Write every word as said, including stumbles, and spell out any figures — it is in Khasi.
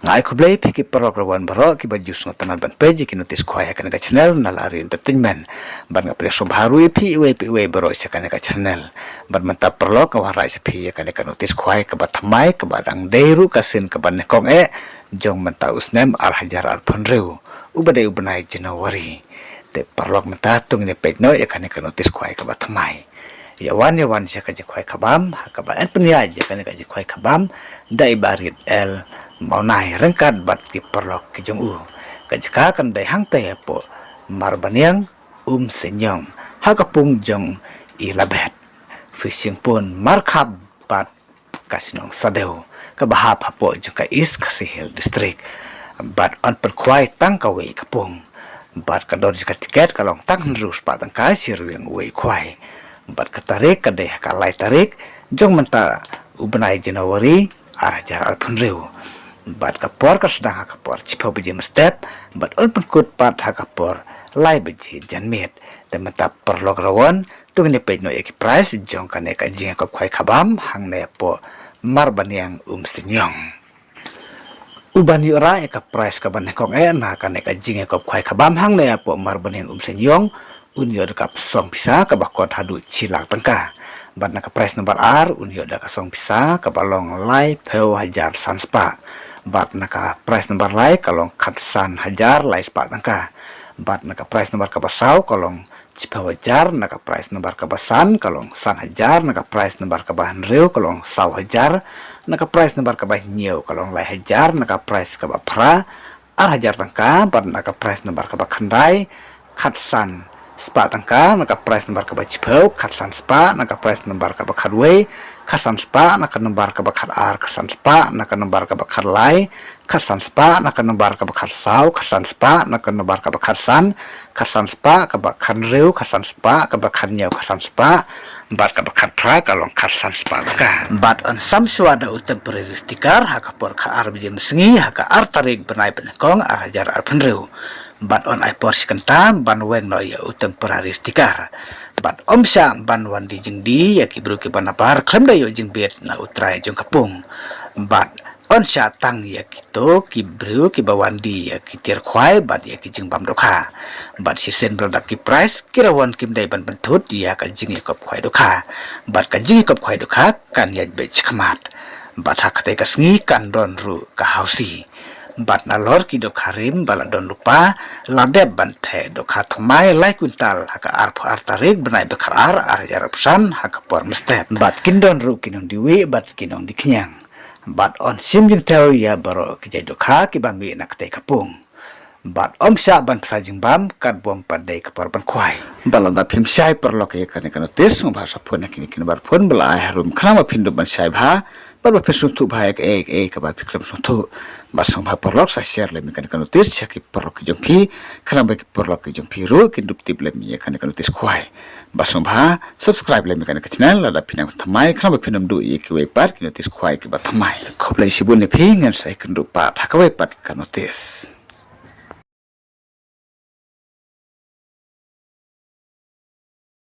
Nga ai khublei phi ki paralok rawan baroh kiba ju sngewtynnad ban peit ïa ki notis khwai ha kane ka channel na Lari Entertainment. Bad nga pdiang sngewbha ruh ïa phi iwei pa iwei baroh sha kane ka channel. Bad mynta paralok, nga wanrah sha phi ïa kane ka notis khwai kaba thymmai kaba dang dei ruh ka sien kaba nyngkong eh jong mynta u snem ar hajar arphew hynriew, uba dei u bnai January. Te paralok, mynta to ngin ïa peit noh ïa kane ka notis khwai kaba thymmai. Ïa wan, ïa wan sha ka jingkhwai khabam ha kaba yn pynïaid ïa kane ka jingkhwai khabam da i Bah Rit L Mawnai ryngkat bad ki paralok ki jong u. Ka jaka kan dei hangtei hapoh Marbaniang Umseniong, ha ka pung jong i Labet, Fishing Pond, Markhap bad ka shnong Sadew, kaba hap hapoh jong ka East Khasi Hills District. Bad yn pynkhwai tang kawei ka pung. Bad ka dor jong ka tiket ka long tang hynriew spah tyngka shi ryngwiang uwei u khwai. Bad ka tarik ka dei ha ka lai tarik jong mynta u bnai January ar hajar arphew hynriew. Bad ka por ka sdang ha ka por shiphew baje mynstep, bad yn pynkut pat ha ka por lai baje janmiet. Te mynta paralok rawan, to ngin ïa peit noh ïa ki price jong kane ka jingïakop khwai khabam hangne hapoh Marbaniang Umseniong. U ban ïoh rah ïa ka price kaba nyngkong eh na kane ka jingïakop khwai khabam hangne hapoh Marbaniang Umseniong, un ïoh da ka song pisa kaba kot haduh shi lak tyngka. Bad na ka price number ar un ïoh da ka song pisa kaba long laiphew hajar san spah. Bad na ka price number lai ka long khatsan hajar lai spah tyngka. Bad na ka price number kaba saw ka long shiphew hajar, na ka price number kaba san ka long san hajar, na ka price number kaba hynriew ka long saw hajar, na ka price number kaba hynñiew ka long lai hajar, na ka price kaba phra ar hajar tyngka, bad na ka price number kaba khyndai khatsan spah tyngka, na ka price number kaba shiphew khatsan spah, na ka price number kaba khatwei khatsan spah, na ka number kaba khatar khatsan spah, na ka number kaba khatlai khatsan spah, na ka number kaba khatsaw khatsan spah, na ka number kaba khatsan khatsan spah, kaba khathynriew khatsan spah, kaba khathynñiew khatsan spah, bad kaba khatphra ka long khatsan spah tyngka. Bad yn sam shuwa da u temporary sticker ha ka por khatar baje mynsngi ha ka ar tarik bnai banyngkong ar hajar arphew hynriew. Bad yn ai por shi kynta ban weng noh ïa u temporary sticker. Bad ym shah ban wan die jingdie ïa ki briew kiba nabar khlem da ïoh jingbit na u trai jong ka pung. Bad yn shah tang ïa kito ki briew kiba wan die ïa ki tiar khwai bad ïa ki jingbam dohkha. Bad shisien ba la dap ki price, ki rawan kim dei ban pynthut ïa ka jingïakop khwai dohkha. Bad ka jingïakop khwai dohkha kan ïaid beit shakhmat. Bad ha katei ka sngi kan don ruh ka hausi. Bad nalor ki dohkha rim ba la don lypa, la dep ban theh dohkha thymmai lai kwintal ha ka arphew ar tarik bnai ba khatar ar hajar arphew san ha ka por mynstep. Bad kin don ruh ki nongdie wieh bad ki nongdie khñiang. Bad yn shim jingthew ïa baroh ki jait dohkha kiba mih na katei ka pung. Bad ym shah ban pynshai jingbam katba ym pat dei ka por ban khwai. Bad lada phim shai paralok ïa kane ka notis, sngewbha sa phone ha kine ki number phone ba la ai harum khnang ba phin dup ban shai bha. Bad ba phin sngewthuh bha ïa kaei kaei kaba phi khlem sngewthuh. Bad sngewbha paralok sa share lem ïa kane ka notis sha ki paralok ki jong phi, khnang ba ki paralok ki jong phi ruh kin dup tip lem ïa kane ka notis khwai. Bad sngewbha subscribe lem ïa kane ka channel lada phi nang thymmai, khnang ba phin ym duh ïa kiwei pat ki notis khwai kiba thymmai. Khublei shibun ïa phi, ngan sa ïakynduh pat ha kawei pat ka notis.